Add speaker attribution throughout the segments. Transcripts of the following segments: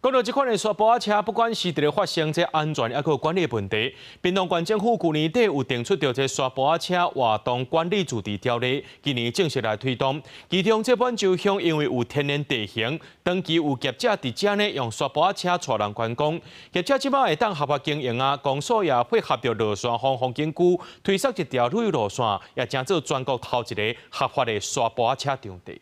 Speaker 1: 講到這款的沙埔仔車，不管是佇咧發生這安全抑閣管理的問題，屏東縣政府舊年底有定出著這沙埔仔車活動管理自治條例，今年正式來推動。其中這滿洲鄉因為有天然地形，長期有業者佇遮呢用沙埔仔車帶人觀光，業者這擺會當合法經營啊，公所也配合著落山風風景區推設一條旅遊路線，也成做全國頭一个合法的沙埔仔車場地。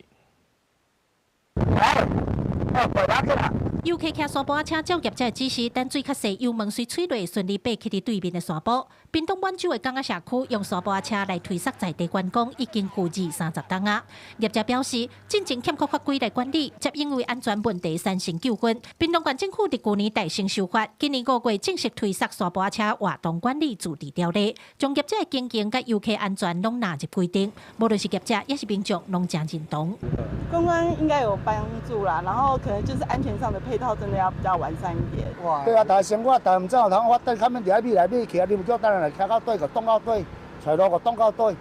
Speaker 2: 遊客騎沙埔仔車照業者的指示，等水較細，油門隨吹落，順利爬去佇對面的山坡。屏東滿洲的港仔社區用沙埔仔車來推捒在地觀光，已經有二三十冬啊。業者表示，進前欠缺法規來管理，才因為安全問題產生糾紛。屏東縣政府佇舊年大聲修法，今年5月正式推捒沙埔仔車活動管理自治條例，將業者的經營佮遊客安全攏納入規定。無論是業者抑是民眾，攏誠認同。
Speaker 3: 觀光應該有幫助啦，然後可能就是安全上的配套真的要比較完善一點。
Speaker 4: 哇！對啊，但是生活但毋知有通我等較免佇遐覕來覕去啊，你有叫等人來騎到底，個擋到底，揣路個擋到底。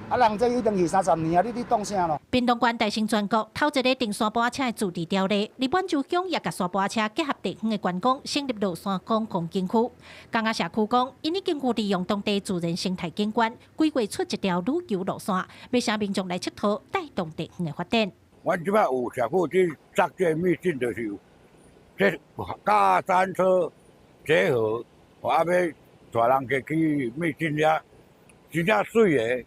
Speaker 4: 啊，人這已經二三十年啊，你咧擋啥咯？
Speaker 2: 屏東縣帶領全國頭一个定沙埔仔車的自治條例，佇滿洲鄉也共沙埔仔車結合地方的觀光，成立落山風風景區。港仔社區講，𪜶已經有利用當地自然生態景觀，規劃出一條旅遊路線，欲請民眾來𨑨迌，帶動地方的發展。
Speaker 5: 阮這擺有社區去作這個秘境，就是有這佮山車結合，我欲帶人家去秘境遐，真正媠的。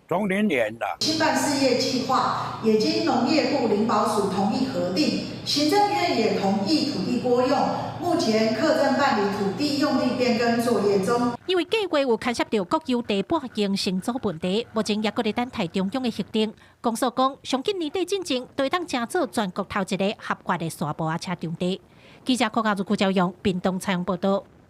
Speaker 5: 總林園啦。
Speaker 6: 興辦事業計劃也經農業部林保署同意核定，行政院也同意土地撥用，目前課正辦理土地用地變更作業中。
Speaker 2: 因為計劃有牽涉著國有地撥用成租問題，目前也閣咧等待中央的核定。公所講，上緊年底進前，就會當成做全國頭一个合法的沙埔仔車場地。記者柯家如、顧朝陽，屏東採訪報導。